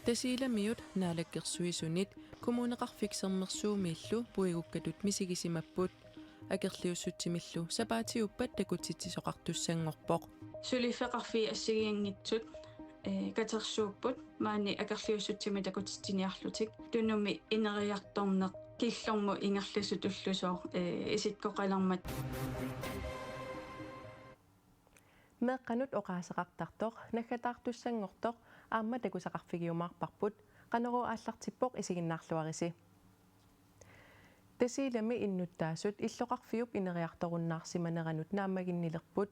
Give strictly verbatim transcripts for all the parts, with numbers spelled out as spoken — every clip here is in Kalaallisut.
Tasiilamiut Naalakkersuisunit Kommuneqarfik Sermersuumiillu puigukkatut misigisimapput. Akerliussutsimillu sapaatiuppat takutitsisoqartussanngorpoq. Suliffeqarfiit assigiinngitsut, ee, katersuupput maani akerliussutsimik takutitsiniarlutik. Tunumi ineriartorneq killormut ingerlasutullusooq, ee, isikkoqalermat. Meeqqanut oqaaseqartartoq naggataartussanngortoq aamma takusaqarfigiumaarparput, Qanorooq aallartippoq, isiginnaarluarisi. Tasiilami innuttaasut illoqarfiup ineriartorunnaarsimaneranut naammaginnilerput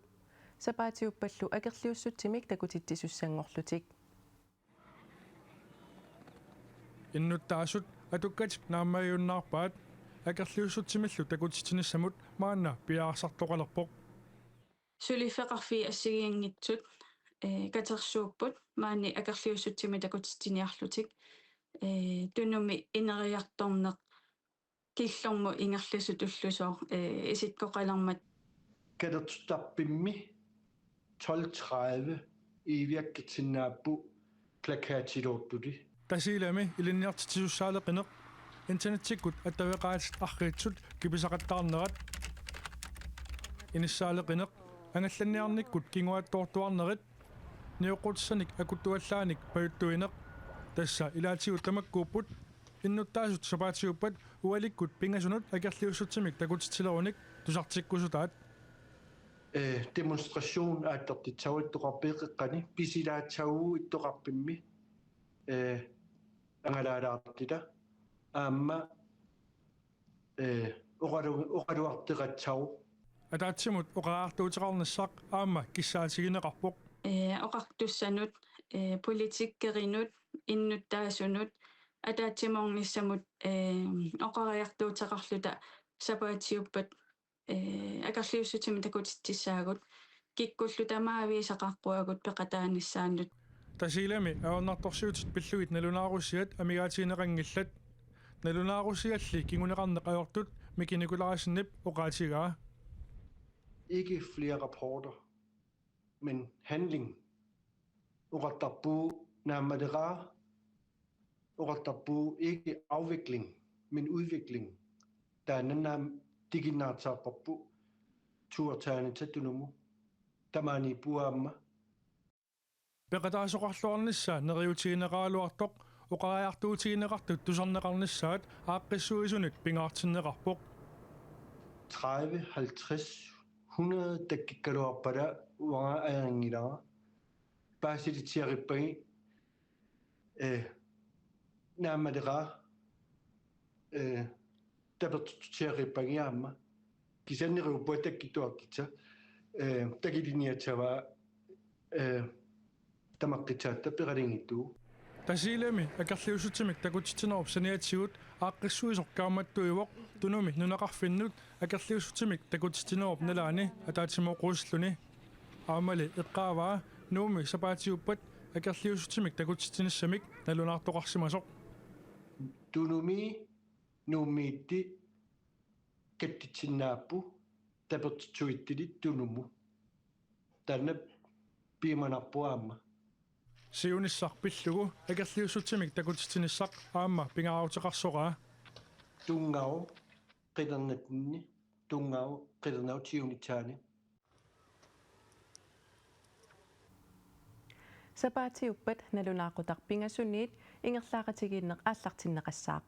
sapaatiuppallu akerliussutsimik takutitsisussanngorlutik. Innuttaasut atukkatik naammagiunnaarpaat akerliussutsimillu takutitsinissamut maanna piareersartoqalerpoq. Suliffeqarfiit assigiinngitsut, ee, katersuupput maani akerliussutsimik takutitsiniarlutik. Ee, tunumi ineriartorneq killormut ingerlasutullusooq, ee, isikkoqalermat. Katersutarpimmi tolv tredive iiviakkatsinnaapput plakatiloortuli. Tasiilami ilinniartitsisussaaleqineq, internettikkut attaveqaatit arriitsut kipisaqattaarnerat, inissaaleqineq, angallanniarnikkut kinguaattoortuarnerit, nioqqutissanik akuttuallaanik pajuttuineq, tassa ilaatigut tamakkuupput innuttaasut sapaatiuppat ualikkut pingasunut akerliussutsimik takutitsilerunik tusartikkusutaat. Ee, demonstration aallartitsisarput ittoqarfimmi qeqqani, pisilaassavagut ittoqarfimmi, ee, angalaalaartita aamma, ee, oqalu-, oqaluarteqassaagut. Ataatsimut oqariartuuteqarnissaq aamma kissaatigineqarpoq. Ee, oqartussanut, ee, politikkerinut, innuttaasunut, ataatsimoornissamut, ee, oqariartuuteqarluta sapaatiuppat, ee, akerliussutsimik takutitsissaagut, kikkullu tamaviisa qaqquagut peqataanissaannut. Tasiilami ajornartorsiutit pillugit nalunaarusiat amigaatigineqanngillat. Nalunaarusialli kinguneqarneq ajortut Miki Nikolajsenip oqaatigaa. Ikke flere rapporter, men handling. Oqartarpugut naammaleqaaq, oqartarpugut ikke afvikling, men udvikling. Taanna aamma tikinnaartarparput tuartaanitsa Tunumut. Tamaaniippugut aamma. Peqataasoqarluarnissaa neriuutigineqaraluartoq oqariartuutigineqartut tusarneqarnissaat aaqqissuisunit pingaartinneqarpoq. Tredive, halvtreds, hundrede takkukkaluarpata uanga ajorinngilara. Paasilitsiarippagit, ee, naammaleqaaq, ee, tapersersuiarippagit aamma. Kisianni neriuppunga takkuttuartussat, ee, takulinniassavaat, ee, tamaqqutsatta peqalinngitsugut. Tasiilami akerliussutsimik takutitsinerup saniatigut aaqqissuisoq kaammattuivoq Tunumi nunaqarfinnut akerliussutsimik takutitsinerup nalaani ataatsimooqquulluni. Aammali eqqaavaa Nuummi sapaatiuppat akerliussutsimik takutitsinissamik nalunaartoqarsimasoq. Tunumi Nuummiittut kattitsinnaapput tapersersuittut Tunumut. Taanna piumanarpoq aamma. Siunissaq pillugu akerliussutsimik takutitsinissaq aamma pingaaruteqarsoraa. Tunngavoq qilernatsinni, tunngavoq qilernagut siunissaanni. Sapaatiuppat nalunaaqutaq pingasuniit ingerlaaqatigiinneq aallartinneqassaaq.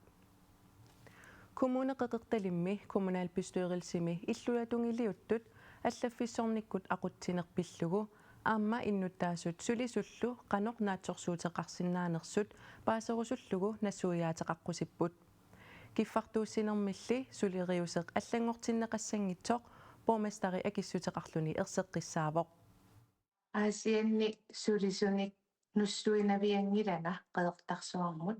Kommune Qeqertalimmi kommunalbestyrelsimi illuatungiliuttut allaffissornikkut aqutsineq pillugu aamma innuttaasut sulisullu qanoq naatsorsuuteqarsinnaanersut paaserusullugu nassuiaateqaqqusipput. Kiffartuussinermilli suleriuseq allanngortinneqassanngitsoq borgmesteri akissuteqarluni erseqqissaavoq. Aasianni sulisunik nassuiavianngilanga Qeqertarsuarmut,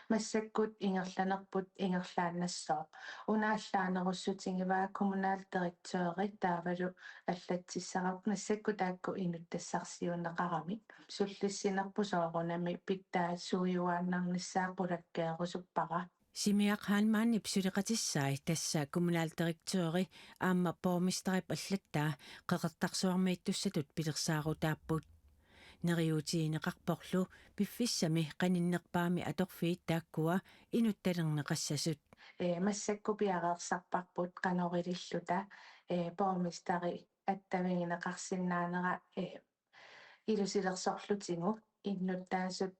massakkut ingerlanerput ingerlaannassooq. Una allaanerussutigivaa kommunaldirektøri taavalu allatsissaqarpoq, massakkut taakku inuttassarsiuunneqaramik. Sullissinerput soorunami pitsaasuujuaannarnissaa qulakkeerusuppara. Simiaq Heilmannip suleqatissai, tassa kommunaldirektøri aamma borgmesterip allattaa Qeqertarsuarmiittussatut pilersaarutaapput. Neriuutigineqarporlu piffissami qaninnerpaami atorfiit taakkua inuttalerneqassasut. Ee, massakkut piareersarparput qanorililluta, ee, borgmesteri attavigineqarsinnaanera, ee, ilusilersorlutigu innuttaasut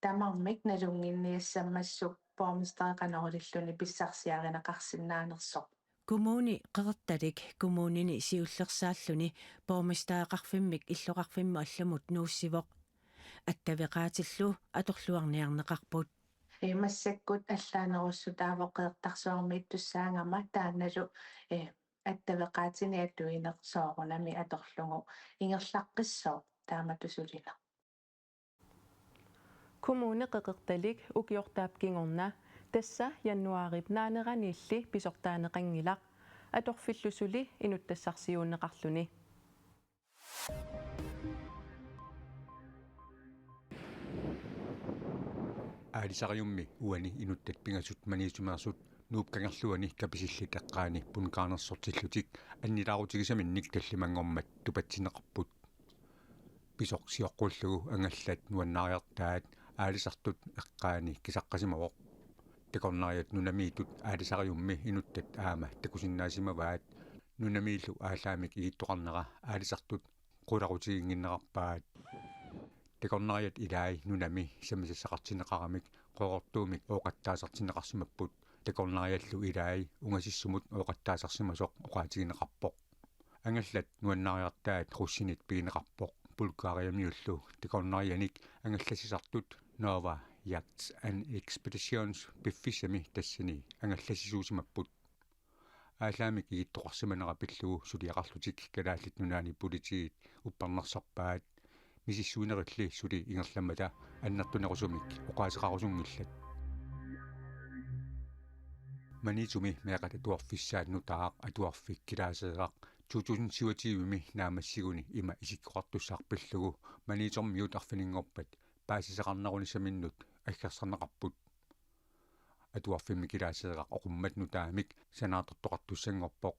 tamarmik nalunnginniassammassuk borgmesteri qanorililluni pissarsiarineqarsinnaanersoq. Kommune Qeqertalik kommunini siullersaalluni borgmestereqarfimmik illoqarfimmut allamut nuussivoq. Attaveqaatillu atorluarniarneqarput. Ee, massakkut allaanerussutaavoq Qeqertarsuarmiittussaagama taannalu, ee, attaveqaatini atuineq soorunami atorlugu ingerlaqqissooq taamatut sulineq. Kommune Qeqertalik ukiortaap kingorna, tassa januaarip naaneraniilli pisortaaneqanngilaq, atorfillu suli inuttassarsiuunneqarluni. Aalisariummi uani inuttat pingasut Maniitsumeersut Nuup Kangerluani Kapisillit eqqaani punkaarnersortillutik annilaarutigisaminnik tallimanngormat tupatsinneqarput. Pisoq sioqqullugu angallat nuannaariartaat aalisartut eqqaani kisaqqasimavoq. Takornariat nunamiittut aalisariummi inuttat aamma takusinnaasimavaat, nunamiillu aallaamik igittoqarnera aalisartut qularutiginnginnerarpaat. Takornariat ilaat nunami sammisassaqartinneqaramik Qaqortuumik ooqattaasartinneqarsimapput. Takornariallu ilaat ungasissumut ooqattaasarsimasoq oqaatigineqarpoq. Angallat nuannaariartaat russinit pigineqarpoq. Bulgariamiullu takornarianik angallassisartut Nova Yachts and Expeditions piffissami tassani angallassisuusimapput. Aallaamik igittoqarsimanera pillugu suliaqarlutik Kalaallit Nunaanni politiit uppernarsarpaat. Misissuinerilli suli ingerlammata annertunerusumik oqaaseqarusunngillat. Maniitsumi meeqqat atuarfissaat nutaaq Atuarfik Kilaaseeraq to tusind syvogtyve-mi naammassiguni ima isikkoqartussaq pillugu Maniitsormiut arfininngorpat paasisaqarnerunissaminnut aggersarneqarput. Atuarfimmi Kilaaseeraq oqummat nutaamik sanaartortoqartussanngorpoq.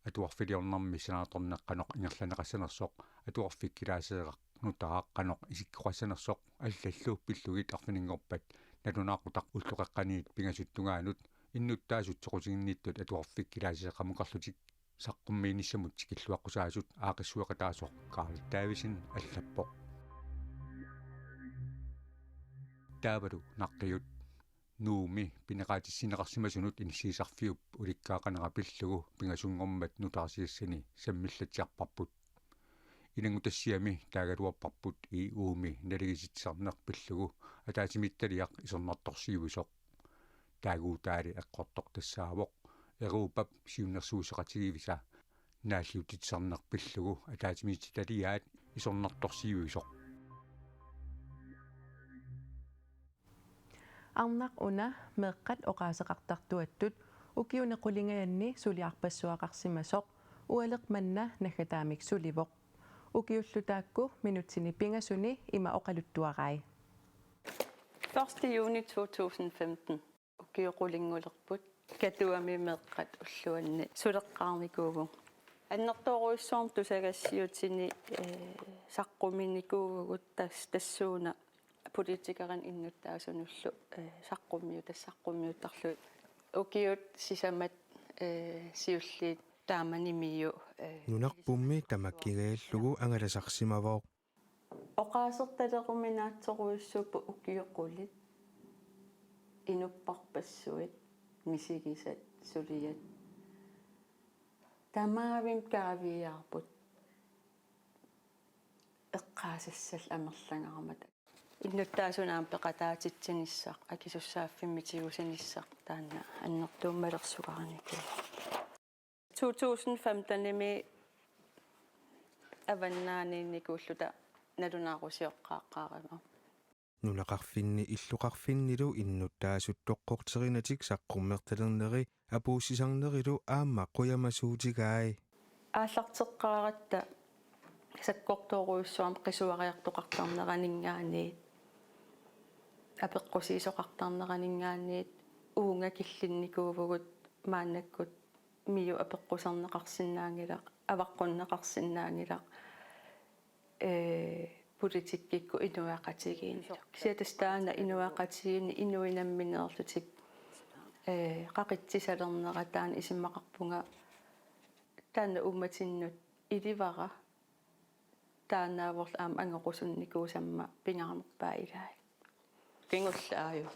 Atuarfiliornermi sanaartorneq qanoq ingerlanneqassanersoq Atuarfik Kilaaseeraq nutaaq qanoq isikkoqassanersoq allallu pillugit arfininngorpat nalunaaqutaq ulloqeqqaniit pingasut tungaanut innuttaasut soqutiginnittut Atuarfik Kilaaseeqamukarlutik saqqummiinissamut tikilluaqqusaasut aaqqissueqataasoq Karl Davidsen allappoq. Taavalu naqqiut. Nuummi pineqaatissinneqarsimasunut inissiisarfiup ulikkaaqanera pillugu pingasunngormat nutaarsiassani sammillatsiarparput. Ilanngutassiami taagaluarparput E U-mi naligiissitsisarneq pillugu ataatsimiititaliaq isornartorsiuisoq. Taaguutaali eqqortoq tassaavoq Europap siunnersuussaqatigiivisa naalliutsitsisarneq pillugu ataatsimiititaliaat isornartorsiuisoq. Arnaq una meeqqat oqaaseqartartuattut ukiuni qulingajanni suliarpassuaqarsimasoq ualeq manna naggataamik sulivoq. Ukiullu taakku minutsini pingasuni ima oqaluttuarai. Første juni to tusind femten. Ukioq qulinngulerput. Katuami meeqqat ulluanni suleqqaarnikuuvugut. Annertoorujussuarmik tusagassiutini, ee, saqquminikuuvugut tas-, tassuuna politikerinut innuttaasunullu, ee, saqqummiu-, tassaqqumiuttarlugit. Ukiut sisamat, ee, siulliit taamanimiu, ee, Nunarpummi tamakkigajallugu angalasarsimavoq. Oqaasertaleruminaatsorujussuupput ukiut qulit, inupparpassuit, misigisat, suliat. Tamaavimmi kaaviiaarput eqqaasassallu amerlangaarmata. Innuttaasunut aamma peqataatitsinissaq, akisussaaffimmik tigusinissaq taanna annertuummalersugarinikuuvoq. To tusind femtenimi avannaaniinnikuulluta nalunaarusioqqaaqqaarama. Nunaqarfinni illoqarfinnilu innuttaasut toqqorterinatik saqqummertalerneri apuussisarnerilu aamma qujamasuutigai. Aallarteqqaaratta sakkortoorujussuarmik qisuariartoqartarneraninngaanniit, apeqqusiisoqartarneraninngaanniit, uunga killinnikuuvugut maannakkut MIO apeqquserneqarsinnaanngilaq, avaqqunneqarsinnaanngilaq, ee, politikkikkut inuiaqatigiinni. Kisianni tassa taanna inuiaqatigiinni inuit nammineerlutik, ee, qaqitsisalernera taanna isumaqarpunga taanna uummatinnut ilivara taannaavorlu aamma angorusunnikuusamma pingaarnerpaat ilai. Kingulleq aaju.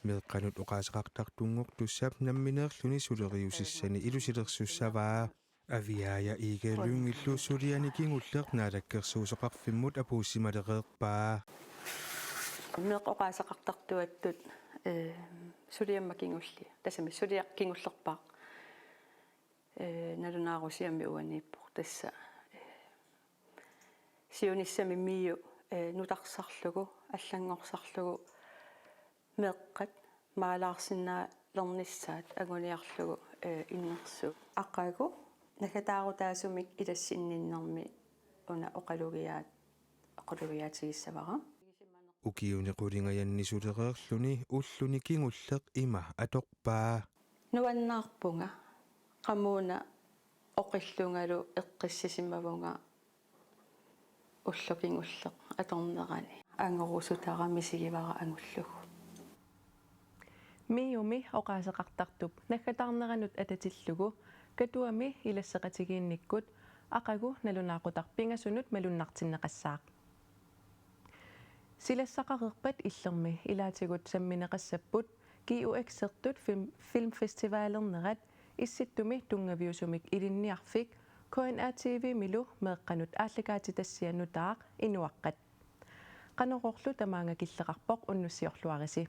Meeqqanut oqaaseqartartunngortussap nammineerluni suleriusissani ilusilersussavaa. Aviaaja Egede Lyngillu suliani kingulleq Naalakkersuisoqarfimmut apuussimalereerpaa. Meeqqat oqaaseqartartuattut, ee, suliamma kingulliit. Tassami suliaq kingullerpaaq. Ee, nalunaarusiami uaniippoq tassa. Ee, siunissami MIO, ee, nutarsarlugu, allanngorsarlugu, meeqqat maalaarsinnaalernissaat anguniarlugu, ee, innersuut. Aqagu naggataarutaasumik ilassinninnermi una oqalugiaat-, oqalugiaatigissavara. Ukiuni qulingajanni sulereerluni ulluni kingulleq ima atorpaa. Nuannaarpunga qamuuna oqillungalu eqqissisimavunga ulloq kingulleq atornerani. Angorusutara misigivara angullugu. MIO-mi oqaaseqartartup naggataarneranut atatillugu Katuami ilasseqatigiinnikkut aqagu nalunaaqutaq pingasunut malunnartinneqassaaq. Silassaqareerpat illermi ilaatigut sammineqassapput G U X-ertut film-, filmfestivalernerat Issittumi tunngaviusumik ilinniarfik K N A T V-milu meeqqanut aallakaatitassiaq nutaaq Inuaqqat. Qanororlu tamaanga killeqarpoq, unnussiorluarisi.